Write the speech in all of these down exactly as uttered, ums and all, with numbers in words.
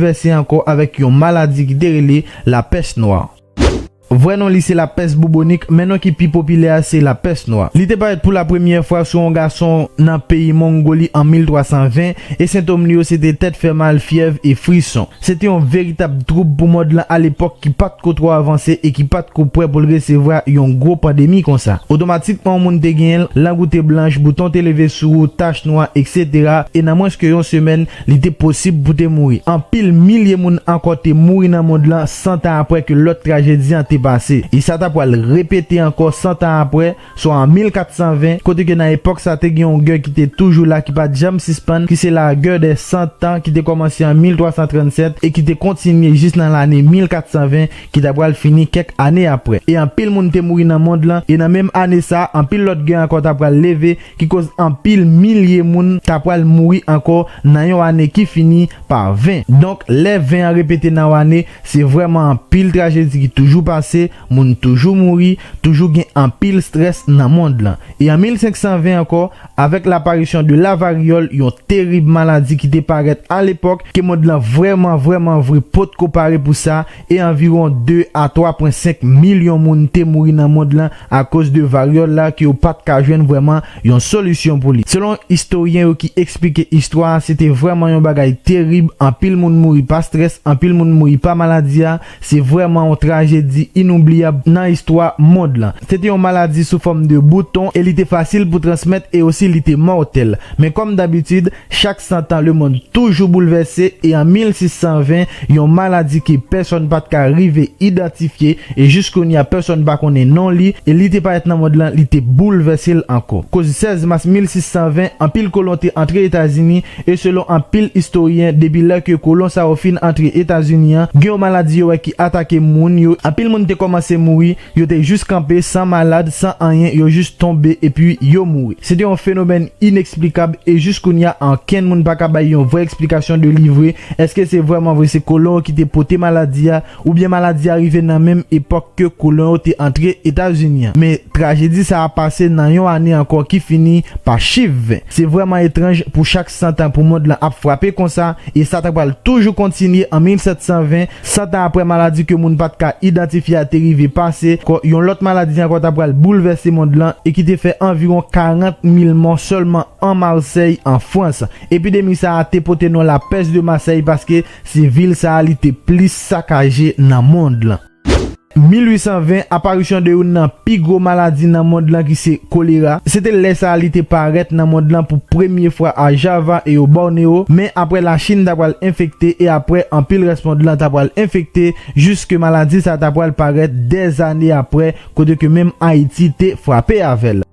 boulvèse ankò avèk yon maladi ki te rele lapès nwa. Vrè non li se lapès boubonik, men non ki pi popilè a se lapès nwa. Li te parèt pou lapremyè fwa sou yon gason nan peyi Mongoli an mil twa san ven, e sentòm li yo se te tèt fè mal, fyèv e frison. Se te yon veritab twoub pou mond lan alepòk ki pa t ko twò avanse e ki pa t ko prè pou l resevwa yon gwo pandemi konsa. Otomatikman, yon moun te genyen l, lang ou te blanch, bouton te leve sou ou, tach nwa, etsetera. E nan mwens ke yon semèn, li te posib pou te mouri. Anpil milye moun ankò te mouri nan mond lan san tan apre ke lòt trajedi an te pase. E sa ta pral repete ankò san tan apre, swa an mil kat san ven, kote ke nan epòk sa te gen yon gè ki te toujou la, ki pa t janm sispann, ki se la guerre des cent ans, ki te kòmanse an mil twa san trannsèt e ki te kontinye jis nan lane mil kat san ven, ki ta pral fini kèk ane apre. E anpil moun te mouri nan mond lan, e nan menm ane sa, anpil lòt gè ankò ta pral leve, ki koz anpil milye moun ta pral mouri ankò nan yon ane ki fini pa ven. Donk, lè ven an repete nan yon ane, se vrèman anpil trajedi ki toujou pase, moun toujou mouri, toujou gen anpil strès nan mond lan. E an mil senk san ven ankò, avèk laparisyon de la varyòl, yon terib maladi ki te parèt alepòk, ke mond lan vrèman, vrèman vre potko pare pou sa, e anviwon de a twa pwen senk milyon moun te mouri nan mond lan akoz de varyòl la ke yo pa t ka jwenn vrèman yon solisyon pou li. Selon istoryen yo ki eksplike istwa a, se te vrèman yon bagay terib, anpil moun mouri pa strès, anpil moun mouri pa maladi a, se vrèman yon trajedi inoubliyab nan istwa mond lan. Se te yon maladi sou fòm de bouton e li te fasil pou transmèt e osi li te mòtèl. Men kòm dabitid, chak san tan lemonn toujou boulvèse e an mil sis san ven, yon maladi ke pèsonn pa t ka rive idantifye e jiskounya pèsonn pa konnen non li e li te parèt nan mond lan, li te boulvèse l ankò. Koz sèz mas mil sis san ven, anpil kolon te antre Etazini e selon anpil istoryen, depi lè ke kolon sa yo fin antre Etazini an, gen yon maladi yo wè ki atake moun yo, anpil moun te kòmanse mouri, yo te jis kanpe san malad, san anyen, yo jis tonbe epi yo mouri. Se te yon fenomèn ineksplikab e jiskounya ankenn moun pa ka bay yon vrè eksplikasyon de li vre. Èske se vrèman vre se kolon yo ki te pote maladi a, oubyen maladi a rive nan menm epòk ke kolon yo te antre Etazini an? Men trajedi sa a pase nan yon ane ankò ki fini pa chif ven. Se vrèman etranj pou chak san tan pou mond lan ap frape konsa, e sa ta pral toujou kontinye an mil sèt san ven, san tan apre maladi ke moun pa t ka idantifye a te rive pase, kò, yon lòt maladi ankò ta pral boulvèse mond lan e ki te fè anviwon karant mil mò sèlman an Masèy, an Frans. Epidemi sa a te pote non lapès de Masèy paske se vil sa a li te plis sakaje nan mond lan. Mil uit san ven, aparisyon de youn nan pi gwo maladi nan mond lan ki se kolera. Se te lè sa a li te parèt nan mond lan pou premye fwa a Java e o Bòneo, men apre Lachin ta pral enfekte e apre anpil rès mond lan ta pral enfekte, jiske maladi sa a ta pral parèt dèzane apre, kote ke menm Ayiti te frape avè l.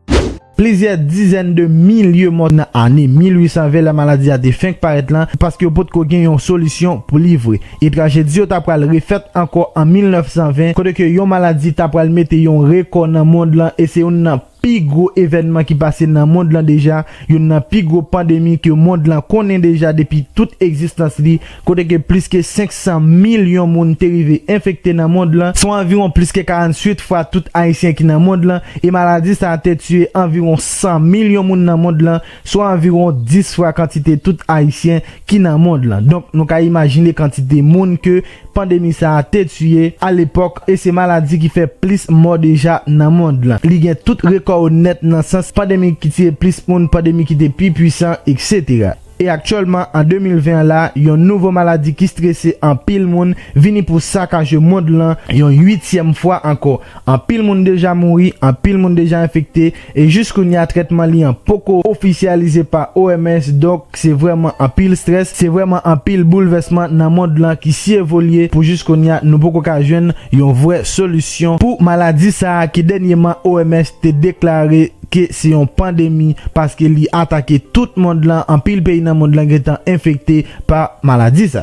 Plizyè dizèn de milye mò nan ane mil uit san ven lè maladi a te fenk parèt lan, paske yo potko gen yon solisyon pou li vre. E trajedi yo ta pral refèt ankò an mil nèf san ven, kote ke yon maladi ta pral mete yon rekò nan mond lan, e se youn nan pi gwo evènman ki pase nan mond lan deja, youn nan pi gwo pandemi ke mond lan konnen deja depi tout egzistans li, kote ke plis ke senk san milyon moun te rive enfekte nan mond lan, swa anviwon plis ke karanntuit fwa tout Ayisyen ki nan mond lan, e maladi sa a te tiye anviwon san milyon moun nan mond lan, swa anviwon dis fwa kantite tout Ayisyen ki nan mond lan. Donk, nou ka imajine kantite moun ke pandemi sa a te tiye alepòk, e se maladi ki fè plis mò deja nan mond lan. Li gen tout rekò yo nèt nan sans pandemi ki tiye plis moun, pandemi ki te pi pwisan, etsetera. E aktyèlman, an de mil ven an la, yon nouvo maladi ki strese anpil moun vini pou sakaje mond lan yon uityèm fwa ankò. Anpil moun deja mouri, anpil moun deja enfekte, e jiskounya trètman li an poko ofisyalize pa O M S, donk se vrèman anpil strès, se vrèman anpil boulvèsman nan mond lan ki si evolye pou jiskounya nou poko ka jwenn yon vrè solisyon pou maladi sa a ki dènyèman O M S te deklare ke se yon pandemi, paske li atake tout mond lan, anpil peyi nan mond lan gentan enfekte pa maladi sa.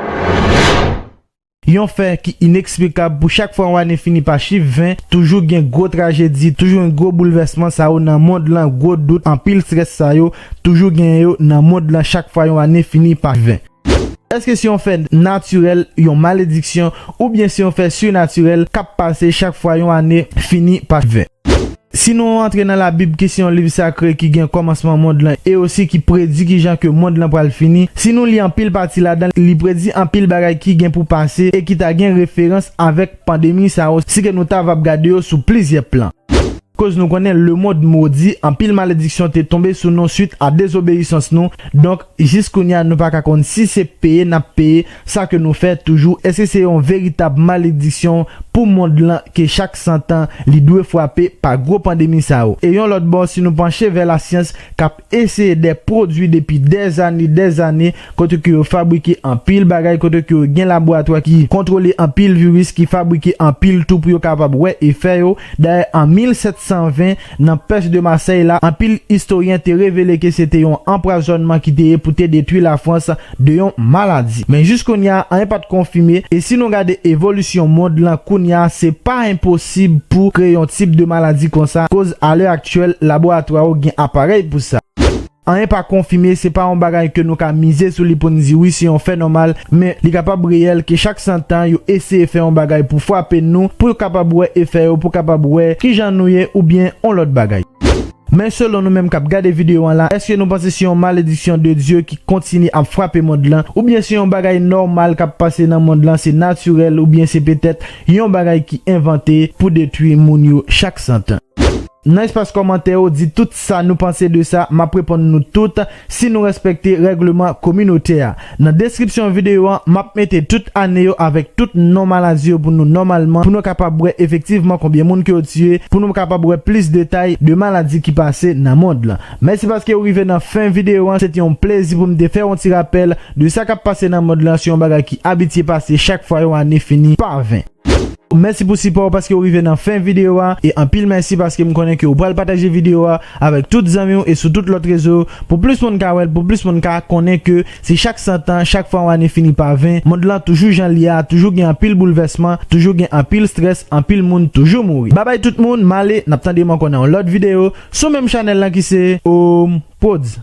Yon fè ki ineksplikab, pou chak fwa yon ane fini pa chif ven, toujou gen gwo trajedi, toujou gen gwo boulvèsman sa yo nan mond lan, gwo dout, anpil strès sa yo, toujou gen yo nan mond lan chak fwa yon ane fini pa ven. Èske se yon fè natirèl, yon malediksyon, oubyen se yon fè sinatirèl k ap pase chak fwa yon ane fini pa ven? Si nou antre nan Labib ki se yon liv sakre ki gen kòmansman mond lan e osi ki predi kijan ke mond lan pral fini, si nou li anpil pati ladan, li predi anpil bagay ki gen pou pase e ki ta gen referans avèk pandemi sa yo, si ke nou ta va ap gade yo sou plizyè plan. Koz nou konnen lemonn modi, anpil malediksyon te tonbe sou nou swit a dezobeyisans nou. Donk, jis kounye a, nou pa ka konn si se peye n ap peye sa ke nou fè toujou. Èske se yon veritab malediksyon pou mond lan ke chak san tan li dwe frape pa gwo pandemi sa yo? E yon lòt bò, si nou panche vè lasyans k ap eseye dè pwodui depi dèzane, dèzane, kote ke yo fabrike anpil bagay, kote ke yo gen laboratwa ki kontwole anpil viris, ki fabrike anpil tou pou yo kapab wè efè yo. Dayè, an mil sèt san ven, nan pèch de Masèy la, anpil istoryen te revele ke se te yon anpwazònman ki te ye pou te detwi Lafrans de yon maladi. Men jis kounye a, anyen pa t konfime, e si nou gade evolisyon mond lan kounye a, se pa enposib pou kreye yon tip de maladi konsa, koz a lè aktyèl, laboratwa yo gen aparèy pou sa. Anyen pa konfime, se pa yon bagay ke nou ka mize sou li pou n di wi, se yon fè nòmal, men li kapab reyèl ke chak san tan yo eseye fè yon bagay pou frape nou, pou yo kapab wè efè yo, pou kapab wè kijan nou ye oubyen yon lòt bagay. Men selon nou menm k ap gade videyo an la, èske nou panse se yon malediksyon de Dye ki kontinye ap frape mond lan, oubyen se yon bagay nòmal k ap pase nan mond lan, se natirèl, oubyen se petèt yon bagay ki envante pou detwi moun yo chak san tan? Nan espas kòmantè yo, di tout sa nou panse de sa, m ap reponn nou tout si nou respekte règleman kominotè a. Nan deskripsyon videyo an, m ap mete tout ane yo avèk tout non maladi yo pou nou nòmalman, pou nou kapab wè efektivman konbyen moun ke yo tiye, pou nou kapab wè plis detay de maladi ki pase nan mond lan. Mèsi paske ou rive nan fen videyo an, se te yon plezi pou m te fè yon ti rapèl de sa k ap pase nan mond lan, se yon bagay ki abitye pase chak fwa yon ane fini pa ven. Mèsi pou sipò w paske w rive nan fen videyo a, e anpil mèsi paske m konnen ke w pral pataje videyo a avèk tout zanmi w e sou tout lòt rezo, pou plis moun ka wè l, pou plis moun ka konnen ke se chak san tan, chak fwa yon ane fini pa ven, mond lan toujou jan l ye a, toujou gen anpil boulvèsman, toujou gen anpil strès, anpil moun toujou mouri. Babay tout moun, m ale, n ap tande m ankò nan yon lòt videyo sou menm chanèl lan ki se Home Prodz.